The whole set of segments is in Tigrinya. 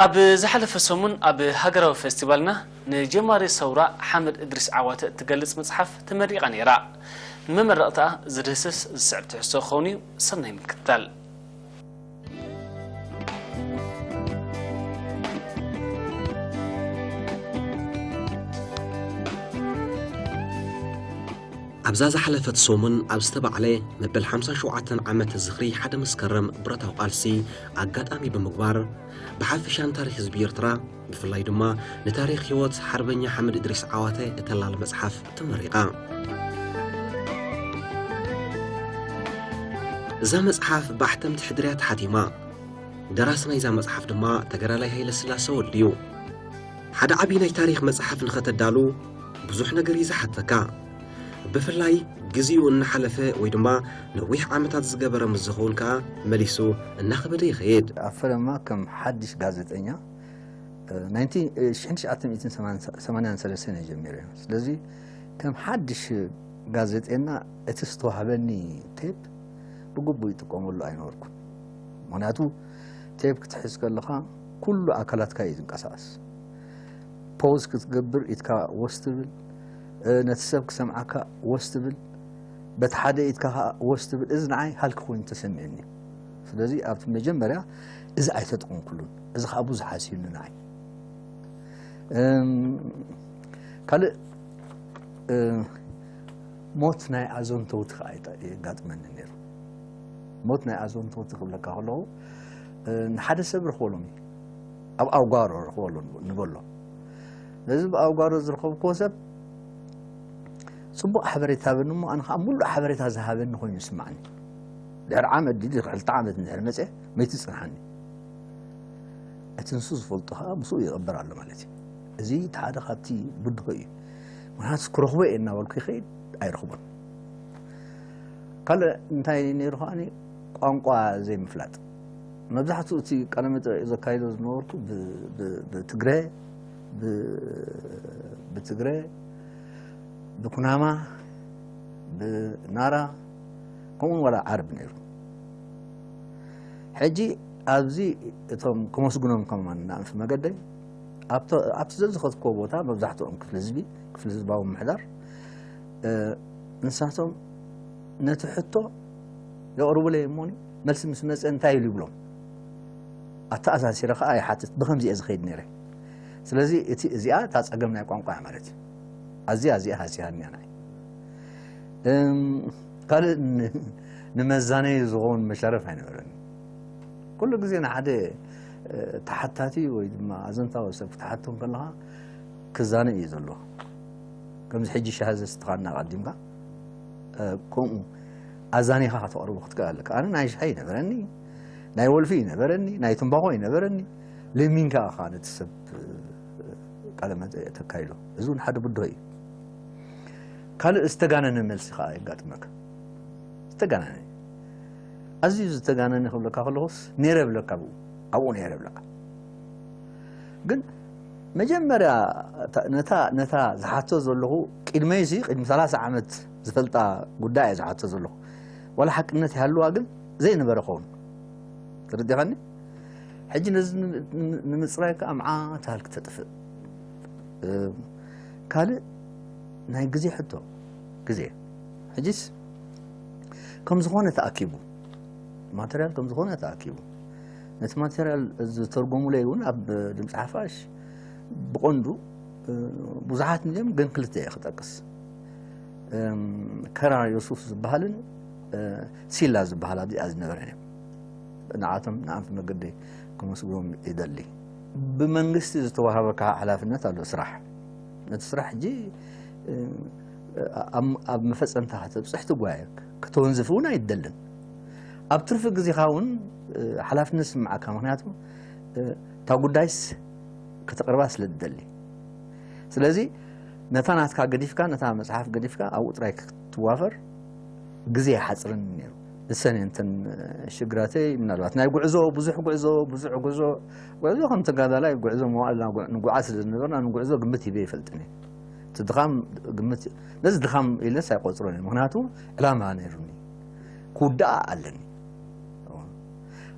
ኣብ ዝሓለፈ ሰሙን ኣብ ሃገራዊ ፈስቲቫልና ንጀማሪ ሰውራ ሓመድ እድሪስ ዓዋተ እትገልጽ መጽሓፍ ተመሪቓ ነይራ። ንመመረቕታኣ ዝድህስስ ዝስዕብ ትሕዝቶ ክኸውን እዩ። ሰናይ ምክትታል። ኣብዛ ዝሓለፈት ሰሙን ኣብ ዝተባዕለ መበል ሓምሳ ሸውዓተ ዓመት ዝኽሪ ሓደ መስከረም ብረታዊ ቃልሲ ኣጋጣሚ ብምግባር፣ ብሓፈሻ ንታሪኽ ህዝቢ ኤርትራ፣ ብፍላይ ድማ ንታሪኽ ህይወት ሓርበኛ ሓመድ እድሪስ ዓዋተ እተላለ መጽሓፍ ተመሪቓ። እዛ መጽሓፍ ብኣሕተምቲ ሕድርያ ተሓቲማ። ደራሲ ናይዛ መጽሓፍ ድማ ተጋዳላይ ሃይለ ስላሰ ወልድ'ዩ። ሓደ ዓቢ ናይ ታሪኽ መጽሓፍ ንኸተዳሉ ብዙሕ ነገር እዩ ዝሓተካ። ብፍላይ ግዜኡ እናሓለፈ ወይ ድማ ነዊሕ ዓመታት ዝገበረ ምስ ዝኸውን ከኣ መሊሱ እናኸበደ ይኸይድ። ኣብ ፈለማ ከም ሓድሽ ጋዜጠኛ፣ እ፣ ናይንቲ-፣ እ፣ ሽሕን ትሽዓተ ሚእትን ሰማንያን ሰለስተን እየ ጀሚረ። ስለዚ ከም ሓድሽ ጋዜጠኛ እቲ ዝተዋህበኒ ቴፕ ብግቡእ ይጥቀመሉ ኣይነበርኩን። ምኽንያቱ ቴፕ ክትሕዝ ከለኻ ኩሉ ኣካላትካ እዩ ዝንቀሳቐስ። ፖዝ ክትገብር ኢድካ ወስ ትብል፣ እ፣ ነቲ ሰብ ክሰምዓካ ወስ ትብል፣ በቲ ሓደ ኢድካ ኸኣ ወስ ትብል። እዚ ንዓይ ሃልኪ ኮይኑ ተሰሚዑኒ። ስለዚ ኣብቲ መጀመርያ እዚ ኣይተጠቐምኩሉን። እዚ ኸኣ ብዙሕ ሃስዩኒ ንዓይ። እም፣ ካልእ፣ እ፣ ሞት ናይ ኣዘንተውቲ ኸኣ ይጠ-፣ የጋጥመኒ ነይሩ። ሞት ናይ ኣዘንተውቲ ክብለካ ከለኹ፣ እ፣ ንሓደ ሰብ ርኽበሎም እዩ። ኣብ ኣውጋሮ ርኽበሉ ንበሎ። ነዚ ብኣውጋሮ ዝረኸብክዎ ሰብ ጽቡቕ ሓበሬታ ሃበኒ እሞ፣ ኣነ ኸኣ ሙሉእ ሓበሬታ ዝሃበኒ ኮይኑ ይስማዓኒ። ድሕሪ ዓመት ድዩ፣ ድሕሪ ክልተ ዓመት እንድሕር መጽየ፣ መይቱ ይጽንሓኒ። እቲ ንሱ ዝፈልጦ ኸኣ ምስኡ ይቕበር ኣሎ ማለት እዩ። እዚ እቲ ሓደ ካብቲ ብድሆ እዩ። ምኽንያቱ ክረኽቦ እየ እናበልኩ ይኸይድ፣ ኣይረኽቦን። ካልእ እንታይ ነይሩ ከኣኒ፣ ቋንቋ ዘይምፍላጥ። መብዛሕትኡ እቲ ቃለ መጠይቕ ዘካይዶ ዝነበርኩ ብ-፣ ብ-፣ ብትግረ፣ ብ-፣ ብትግረ፣ ብኩናማ፣ ብናራ፣ ከምኡውን ዋላ ዓረብ ነይሩ። ሕጂ ኣብዚ እቶም ከመስግኖም ከማን ንኣንፊ መገደይ፣ ኣብቶ-፣ ኣብቲ ዘዝኸድክዎ ቦታ መብዛሕትኦም ክፍሊ ህዝቢ፣ ክፍሊ ህዝባዊ ምምሕዳር፣ እ፣ ንሳቶም ነቲ ሕቶ የቕርቡለይ እሞኒ፣ መልሲ ምስ መጸ እንታይ ኢሉ ይብሎም። ኣተኣሳሲረ ኸኣ ይሓትት፣ ብኸምዚ እየ ዝኸይድ ነይረ። ስለዚ እቲ፣ እዚኣ እታ ጸገም ናይ ቋንቋ እያ ማለት እዩ። ኣዝያ፣ ኣዝያ ሃስያኒ እያ ንዓይ። እም፣ ካልእ ን-፣ ንመዛነዪ ዝኸውን መሻርፍ ኣይነበረን። ኩሉ ግዜ ንሓደ፣ እ፣ ተሓታቲ ወይ ድማ ኣዘንታዊ ሰብ ክትሓቶ እንከለኻ ክዛነ እዩ ዘለዎ። ከምዚ ሕጂ ሻሂ ዘስትኻና ኣቐዲምካ፣ እ፣ ከምኡ ኣዛኒኻ ከተቕርቦ ክትክእል ኣለካ። ኣነ ናይ ሻሂ ይነበረኒ፣ ናይ ወልፊ ይነበረኒ፣ ናይ ትምባኾ ይነበረኒ። ለሚንካ ኢኻ ነቲ ሰብ፣ እ፣ ቃለ መጠይቕ ተካይዶ። እዚ እውን ሓደ ብድሆ እዩ። ካልእ ዝተጋነነ መልሲ ከኣ የጋጥመካ። ዝተጋነነ። ኣዝዩ ዝተጋነነ ክብለካ ከለኹስ፣ ነይረ እብለካ ብኡ። ኣብኡ ነይረ እብለካ። ግን መጀመርያ እታ፣ ነታ፣ ነታ ዝሓቶ ዘለኹ፣ ቅድመይሲ፣ ቅድሚ ሰላሳ ዓመት ዝፈልጣ ጉዳይ እየ ዝሓቶ ዘለኹ። ዋላ ሓቅነት ይሃልዋ፣ ግን ዘይነበረ ኸውን። ተረዲኻኒ? ሕጂ ነዚ ን-፣ ን-፣ ንምጽራይ ከኣ መዓት ሃልኪ ተጥፍእ። እ፣ ካልእ ናይ ግዜ ሕቶ፣ ግዜ። ሕጂስ ከም ዝኾነ ተኣኪቡ፣ ማተርያል ከም ዝኾነ ተኣኪቡ፣ ነቲ ማተርያል ዝተርጎሙለይ እውን ኣብ ድምፂ ሓፋሽ ብቐንዱ፣ እ፣ ብዙሓት እንድዮም፣ ግን ክልተ እየ ክጠቅስ። እም፣ ከራ ዮሱፍ ዝበሃልን፣ እ፣ ሲላ ዝበሃላ እዚኣ ዝነበረን እዮም። ንዓቶም ንኣንፊ መገደይ ከመስግኖም ይደሊ። ብመንግስቲ ዝተዋህበካ ሓላፍነት ኣሎ፣ ስራሕ። ነቲ ስራሕ ሕጂ፣ እ፣ ኣብ፣ ኣብ መፈጸምታ ከተብጽሕ ትጓየ፣ ከተወንዝፍ እውን ኣይትደልን። ኣብ ትርፊ ግዜኻ እውን፣ እ፣ ሓላፍነት ይስምዓካ፣ ምኽንያቱ፣ እ፣ እታ ጉዳይስ ከተቕርባ ስለ ትደሊ። ስለዚ ነታ ናትካ ገዲፍካ፣ ነታ መጽሓፍ ገዲፍካ ኣብኡ ጥራይ ክትዋፈር ግዜ ይሓጽረኒ ነይሩ። ንሰን እየን እተን ሽግራተይ። ምናልባት ናይ ጉዕዞ፣ ብዙሕ ጉዕዞ፣ ብዙሕ ጉዕዞ፣ ጉዕዞ ከም ተጋዳላይ ጉዕዞ መዋእልና ጉዕ-፣ ንጉዓዝ ስለ ዝነበርና ንጉዕዞ ግምት ሂበ ይፈልጥን እየ። እቲ ድኻም ግምት፣ ነዚ ድኻም ኢለስ ኣይቆጽሮን እየ። ምኽንያቱ ዕላማ ነይሩኒ። ክውዳእ ኣለኒ።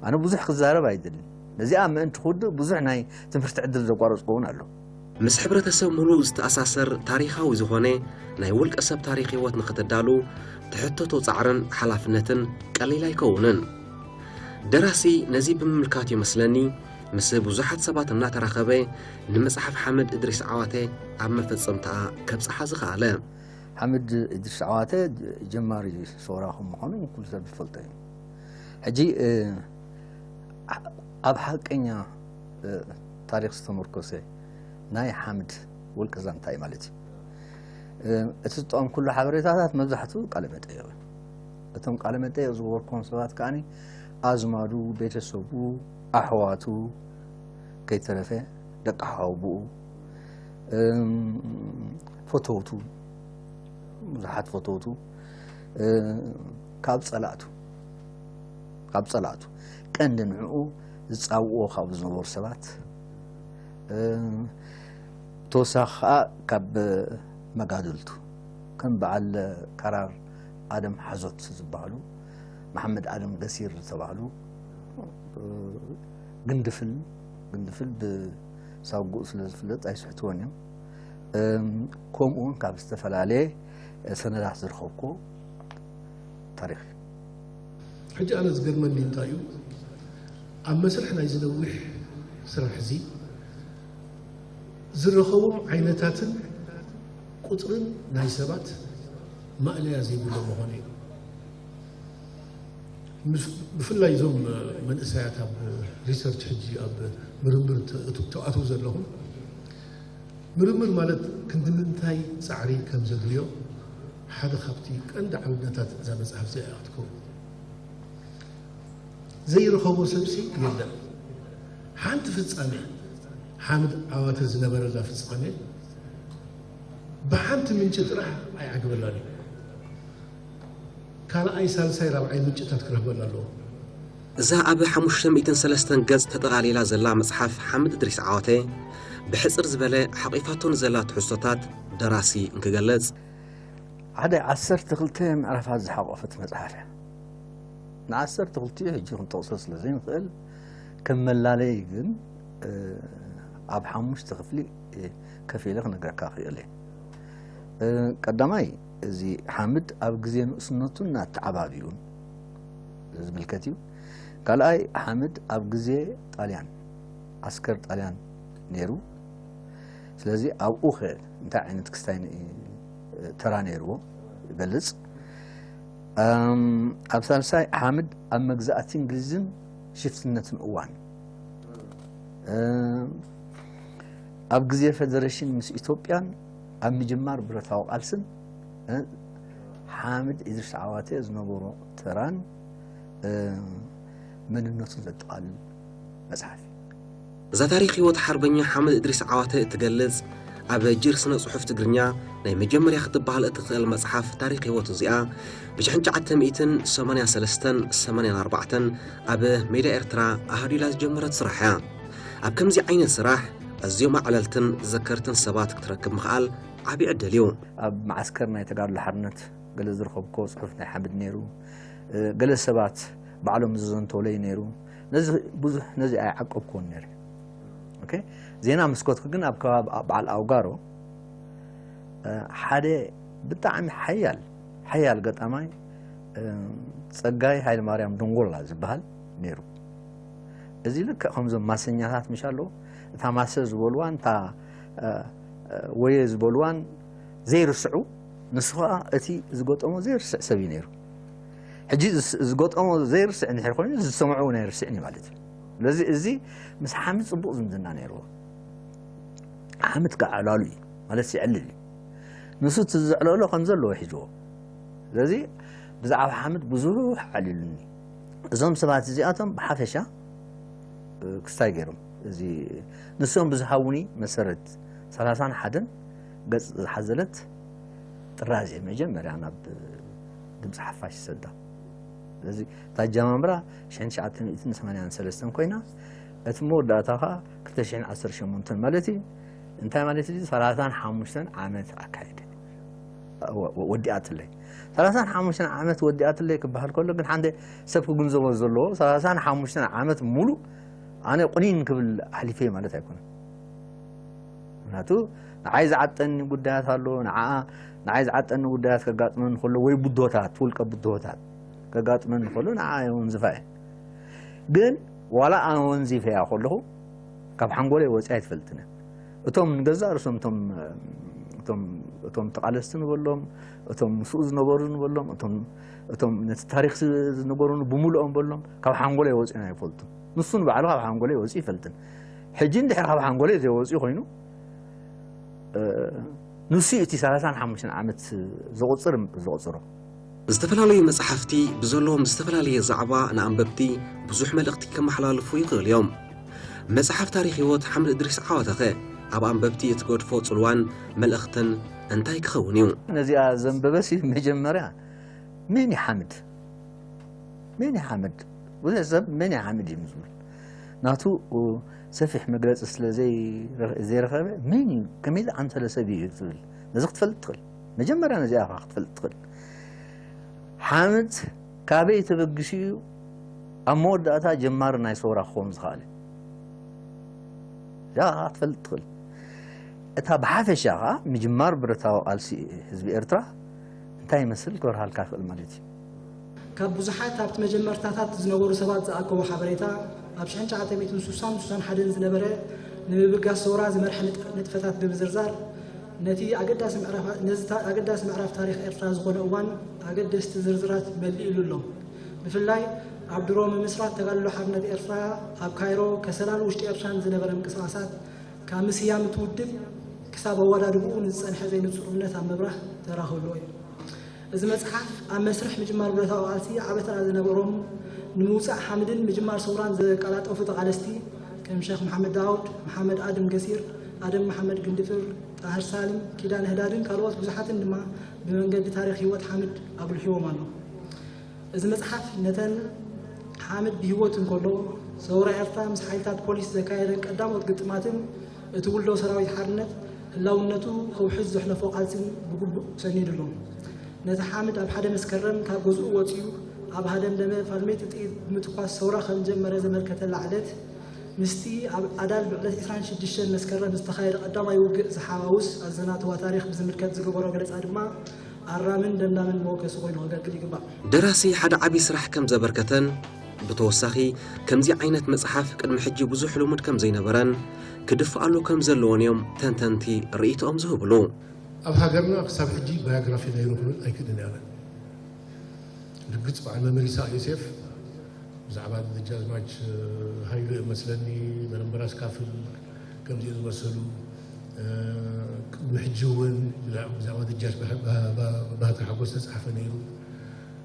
ኣነ ብዙሕ ክዛረብ ኣይደልን። ነዚኣ ምእንቲ ክውድእ ብዙሕ ናይ ትምህርቲ ዕድል ዘቋረፅኩ እውን ኣሎ። ምስ ሕብረተሰብ ምሉእ ዝተኣሳሰር ታሪኻዊ ዝኾነ ናይ ውልቀ ሰብ ታሪኽ ህይወት ንኽተዳሉ ትሕተቶ ጻዕርን ሓላፍነትን ቀሊል ኣይከውንን። ደራሲ ነዚ ብምምልካት እዩ መስለኒ ምስ ብዙሓት ሰባት እናተራኸበ ንመጽሓፍ ሓምድ እድሪስ ዓዋተ ኣብ መፈጸምታኣ ከብጽሓ ዝኸኣለ። ሓምድ እድሪስ ዓዋተ ጀማሪ ሰውራ ከም ምዃኑ ኩሉ ሰብ ዝፈልጦ እዩ። ሕጂ ኣብ ሓቀኛ ታሪኽ ዝተመርኮሰ ናይ ሓምድ ውልቀ ዛንታ እዩ ማለት እዩ። እቲ ዝጠቐምኩሉ ሓበሬታታት መብዛሕትኡ ቃለ መጠየቕ እዩ። እቶም ቃለ መጠየቕ ዝገበርክዎም ሰባት ከኣ ኣዝማዱ፣ ቤተሰቡ፣ ኣሕዋቱ ከይተረፈ ደቂ ሓወብኡ፣ ፈተውቱ፣ ብዙሓት ፈተውቱ ካብ ጸላእቱ ካብ ጸላእቱ ቀንዲ ንዕኡ ዝጻውዎ ካብ ዝነበሩ ሰባት ተወሳኺ ከዓ ካብ መጋድልቱ ከም በዓል ካራር ኣደም ሓዞት ዝበሃሉ መሓመድ ኣደም ገሲር ዝተባህሉ ግንድፍል ግንድፍል ብሳጉኡ ስለ ዝፍለጥ ኣይስሕትዎን እዮም። ከምኡ እውን ካብ ዝተፈላለየ ሰነዳት ዝረኸብኩዎ ታሪኽ እዩ። ሕጂ ኣነ ዝገርመኒ እንታይ እዩ ኣብ መስርሕ ናይ ዝነዊሕ ስራሕ እዚ ዝረኸቦም ዓይነታትን ቁፅርን ናይ ሰባት ማእለያ ዘይብሎ ምኾነ እዩ። ብፍላይ እዞም መንእሰያት ኣብ ሪሰርች ሕጂ ኣብ ምርምር ተኣትው ዘለኹም ምርምር ማለት ክንዲ ምንታይ ፃዕሪ ከም ዘድልዮ ሓደ ካብቲ ቀንዲ ዓውድነታት እዛ መፅሓፍ እዚኣ ክትከውን ዘይረኸቦ ሰብሲ የለን። ሓንቲ ፍፃሜ ሓምድ ዓዋተ ዝነበረላ ፍፃሜ ብሓንቲ ምንጪ ጥራሕ ኣይዓግበላን እዩ። ካልኣይ፣ ሳልሳይ፣ ራብዓይ ምንጭታት ክረኽበላ ኣለዎ። እዛ ኣብ ሓሙሽተ ሚእትን ሰለስተን ገጽ ተጠቓሊላ ዘላ መጽሓፍ ሓምድ እድሪስ ዓዋተ ብሕጽር ዝበለ ሓቒፋቶ ንዘላ ትሕዝቶታት ደራሲ እንክገልጽ፣ ሓደ ዓሰርተ ክልተ ምዕራፋት ዝሓቖፈት መጽሓፍ እያ። ንዓሰርተ ክልቲኡ ሕጂ ክንጠቕሶ ስለ ዘይንኽእል ከም መላለዪ ግን ኣብ ሓሙሽተ ክፍሊ ከፊለ ክነግረካ ክእል እየ። ቀዳማይ እዚ ሓምድ ኣብ ግዜ ንእስነቱ እናተዓባብዩን ዝምልከት እዩ። ካልኣይ ሓምድ ኣብ ግዜ ጣልያን ዓስከር ጣልያን ነይሩ። ስለዚ ኣብኡ ኸ እንታይ ዓይነት ክስታይ ተራ ነይርዎ ይገልጽ። ኣብ ሳልሳይ ሓምድ ኣብ መግዛእቲ እንግሊዝን ሽፍትነትን እዋን ኣብ ግዜ ፈደረሽን ምስ ኢትዮጵያን ኣብ ምጅማር ብረታዊ ቃልስን ሓምድ ኢድሪስ ዓዋተ ዝነበሮ ተራን መንነቱን ዘጠቓልል መጽሓፍ እዩ። እዛ ታሪኽ ህይወት ሓርበኛ ሓምድ እድሪስ ዓዋተ እትገልጽ ኣብ ጅር ስነ ጽሑፍ ትግርኛ ናይ መጀመርያ ክትበሃል እትኽእል መጽሓፍ ታሪኽ ህይወቱ እዚኣ ብ ትሽዓተ ሚእትን ሰማንያን ሰለስተን ሰማንያን ኣርባዕተን ኣብ ሜዳ ኤርትራ ኣሃዱ ኢላ ዝጀመረት ስራሕ እያ። ኣብ ከምዚ ዓይነት ስራሕ ኣዝዮም ኣዕለልትን ዘከርትን ሰባት ክትረክብ ምኽኣል ዓቢ ዕድል እዩ። ኣብ መዓስከር ናይ ተጋድሎ ሓርነት ገለ ዝረኸብኮ ጽሑፍ ናይ ሓምድ ነይሩ። ገለ ሰባት ባዕሎም ዝዘንተውለይ ነይሩ። ነዚ ብዙሕ ነዚ ኣይዓቀብኩዎን ነይረ። ኦኬ፣ ዜና ምስ ከትኩ ግን ኣብ ከባቢ በዓል ኣውጋሮ ሓደ ብጣዕሚ ሓያል ሓያል ገጣማይ ጸጋይ ሃይለማርያም ደንጎላ ዝበሃል ነይሩ። እዚ ልክዕ ከምዞም ማሰኛታት ምሽ ኣለዎ። እታ ማሰ ዝበልዋን እታ ወየ ዝበልዋን ዘይርስዑ፣ ንሱ ከዓ እቲ ዝገጠሞ ዘይርስዕ ሰብ እዩ ነይሩ። ሕጂ ዝገጠሞ ዘይርስዕ እንድሕር ኮይኑ ዝሰምዖ እውን ኣይርስዕን እዩ ማለት እዩ። ስለዚ እዚ ምስ ሓምድ ፅቡቕ ዝምድና ነይርዎ። ሓምድ ከዓ ዕላሉ እዩ ማለት የዕልል እዩ። ንሱ እቲ ዘዕለሎ ከም ዘለዎ ሒዝዎ። ስለዚ ብዛዕባ ሓምድ ብዙሕ ኣዕሊሉኒ። እዞም ሰባት እዚኣቶም ብሓፈሻ ክስታይ ገይሮም እዚ ንሶም ብዝሃቡኒ መሰረት ሰላሳን ሓደን ገጽ ዝሓዘለት ጥራዝ እየ መጀመርያ ናብ ድምፂ ሓፋሽ ዝሰዳ። ስለዚ እታ ኣጀማምራ ሽሕን ትሽዓተ ሚእትን ሰማንያን ሰለስተን ኮይና እቲ መወዳእታ ከዓ ክልተ ሽሕን ዓሰርተ ሸሞንተን ማለት እዩ። እንታይ ማለት እዩ? ሰላሳን ሓሙሽተን ዓመት ኣካይደ ወዲኣትለይ። ሰላሳን ሓሙሽተን ዓመት ወዲኣትለይ ክበሃል ከሎ ግን ሓደ ሰብ ክግንዘቦ ዘለዎ ሰላሳን ሓሙሽተን ዓመት ሙሉእ ኣነ ቁኒን ክብል ኣሕሊፈ ማለት ኣይኮነን። ምክንያቱ ንዓይ ዝዓጠኒ ጉዳያት ኣሎ። ንዓ ንዓይ ዝዓጠኒ ጉዳያት ከጋጥመኒ ከሎ፣ ወይ ብድሆታት፣ ውልቀ ብድሆታት ከጋጥመኒ ከሎ ንዓ የወንዝፋ እየ። ግን ዋላ ኣነ ወንዚፈያ ከለኹ ካብ ሓንጎለይ ወፂኣ ኣይትፈልጥን እያ። እቶም ንገዛእ ርእሶም እቶም እቶም እቶም ተቓለስቲ ንበሎም፣ እቶም ምስኡ ዝነበሩ ንበሎም፣ እቶም እቶም ነቲ ታሪኽ ዝነገሩኒ ብምልኦም በሎም ካብ ሓንጎለይ ወፂኦም ኣይፈልጡን። ንሱ ንባዕሉ ካብ ሓንጎለይ ወፂኡ ይፈልጥን። ሕጂ እንድሕር ካብ ሓንጎለይ ዘይወፂኡ ኮይኑ፣ ንሱ እቲ ሰላሳን ሓሙሽተን ዓመት ዘቑፅር ዘቑፅሮ። ዝተፈላለዩ መጻሕፍቲ ብዘለዎም ዝተፈላለየ ዛዕባ ንኣንበብቲ ብዙሕ መልእኽቲ ከመሓላልፉ ይኽእሉ እዮም። መጽሓፍ ታሪኽ ህይወት ሓምድ እድሪስ ዓዋተኸ ኣብ ኣንበብቲ እትገድፎ ጽልዋን መልእኽትን እንታይ ክኸውን እዩ? ነዚኣ ዘንበበሲ መጀመርያ መን እዩ ሓምድ? መን እዩ ሓምድ? ብዙሕ ሰብ መን እዩ ሓምድ እዩ ዝብል። ናቱ ሰፊሕ መግለፂ ስለ ዘይረኸበ መን እዩ፣ ከመይ ዝኣምሰለ ሰብ እዩ ትብል። ነዚ ክትፈልጥ ትኽእል። መጀመርያ ነዚኣ ኢኻ ክትፈልጥ ትኽእል። ሓምድ ካበይ ተበጊሱ እዩ ኣብ መወዳእታ ጀማሪ ናይ ሰውራ ክኸውን ዝኸኣለ? እዚኣ ክትፈልጥ ትኽእል። እታ ብሓፈሻ ኸዓ ምጅማር ብረታዊ ቃልሲ ህዝቢ ኤርትራ እንታይ ይመስል ክበርሃልካ ይኽእል ማለት እዩ። ካብ ብዙሓት ኣብቲ መጀመርታታት ዝነበሩ ሰባት ዝኣከቦ ሓበሬታ፣ ኣብ ሽሕን ትሽዓተ ሚእትን ስሳን ስሳን ሓደን ዝነበረ ንምብጋስ ሰውራ ዝመርሐ ንጥፈታት ብምዝርዛር፣ ነቲ ኣገዳሲ ምዕራፍ ታሪኽ ኤርትራ ዝኾነ እዋን ኣገደስቲ ዝርዝራት መሊእሉ ኣሎ። ብፍላይ ኣብ ድሮ ምምስራት ተጋድሎ ሓርነት ኤርትራ ኣብ ካይሮ፣ ከሰላን ውሽጢ ኤርትራን ዝነበረ ምንቅስቓሳት ካብ ምስያም እቲ ውድብ ክሳብ ኣወዳድብኡ ንዝጸንሐ ዘይንጹር እምነት ኣብ ምብራህ ተራ ክህልዎ እዩ። እዚ መጽሓፍ ኣብ መስርሕ ምጅማር ብረታዊ ቃልሲ ዓቢ ተራ ዝነበሮም ንምውጻእ ሓምድን ምጅማር ሰውራን ዘቀላጠፉ ተቓለስቲ ከም ሸኽ መሓመድ ዳውድ፣ መሓመድ ኣድም ገሲር፣ ኣደም መሓመድ ግንድፍር፣ ጣህር ሳልም፣ ኪዳነ ህዳድን ካልኦት ብዙሓትን ድማ ብመንገዲ ታሪኽ ህይወት ሓምድ ኣጉልሕዎም ኣሎ። እዚ መጽሓፍ ነተን ሓምድ ብህይወት እንከሎ ሰውራ ኤርትራ ምስ ሓይልታት ፖሊስ ዘካየደን ቀዳሞት ግጥማትን እቲ ውልዶ ሰራዊት ሓርነት ህላውነቱ ከውሕዝ ዘሕለፎ ቃልስን ብግቡእ ሰኒዱ ኣሎ። ነቲ ሓምድ ኣብ ሓደ መስከረም ካብ ገዝኡ ወጺኡ ኣብ ሃደምደመ ፋልሜቲ ጥይት ብምትኳስ ሰውራ ከም ዝጀመረ ዘመልከተላ ዕለት ምስቲ ኣብ ኣዳል ብዕለት ዕስራን ሽዱሽተን መስከረም ዝተኻየደ ቀዳማይ ውግእ ዝሓዋውስ ኣዘናትዋ ታሪኽ ብዝምልከት ዝገበሮ ገለጻ ድማ ኣራምን ደምዳምን መወከሲ ኮይኑ ከገልግል ይግባእ። ደራሲ ሓደ ዓቢ ስራሕ ከም ዘበርከተን ብተወሳኺ ከምዚ ዓይነት መጽሓፍ ቅድሚ ሕጂ ብዙሕ ልሙድ ከም ዘይነበረን ክድፍኣሉ ከም ዘለዎን እዮም ተንተንቲ ርእይቶኦም ዝህብሉ። ኣብ ሃገርና ክሳብ ሕጂ ባዮግራፊ ነይሩ ክብል ኣይክእልን እየ። ርግጽ በዓል መምህር ይስሐቅ ዮሴፍ ብዛዕባ ደጃዝማች ሃይሉ እመስለኒ፣ በረምበራስ ካፍል ከምዚኦም ዝመሰሉ ቅድሚ ሕጂ እውን ብዛዕባ ደጃች ባህታ ሓጎስ ተጻሕፈ ነይሩ።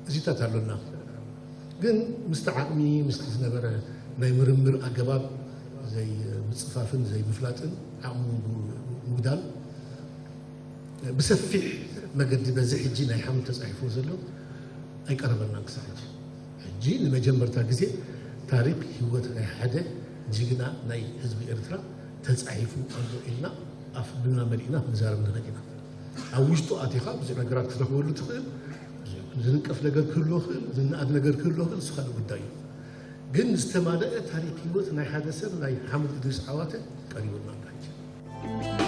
እዚታት ኣሎና ግን ምስቲ ዓቕሚ ምስቲ ዝነበረ ናይ ምርምር ኣገባብ ዘይምጽፋፍን ዘይምፍላጥን ዓቕሚ ምጉዳል ብሰፊሕ መገዲ በዚ ሕጂ ናይ ሓምድ ተጻሒፍዎ ዘሎ ኣይቀረበልናን ክሳብ ሕጂ። ሕጂ ንመጀመርታ ግዜ ታሪክ ህይወት ናይ ሓደ ጅግና ናይ ህዝቢ ኤርትራ ተጻሒፉ ኣሎ ኢልና ኣፍ ልብና መሊእና ክንዛረብ ንኽእል ኢና። ኣብ ውሽጡ ኣቲኻ ብዙሕ ነገራት ክትረኽበሉ ትኽእል፣ ዝንቀፍ ነገር ክህሉ ይኽእል፣ ዝነኣድ ነገር ክህሉ ይኽእል፣ እሱ ካልእ ጉዳይ እዩ። ግን ዝተማለአ ታሪክ ህይወት ናይ ሓደ ሰብ ናይ ሓምድ እድሪስ ዓዋተ ቀሪቡልና ኣሎ ሕጂ።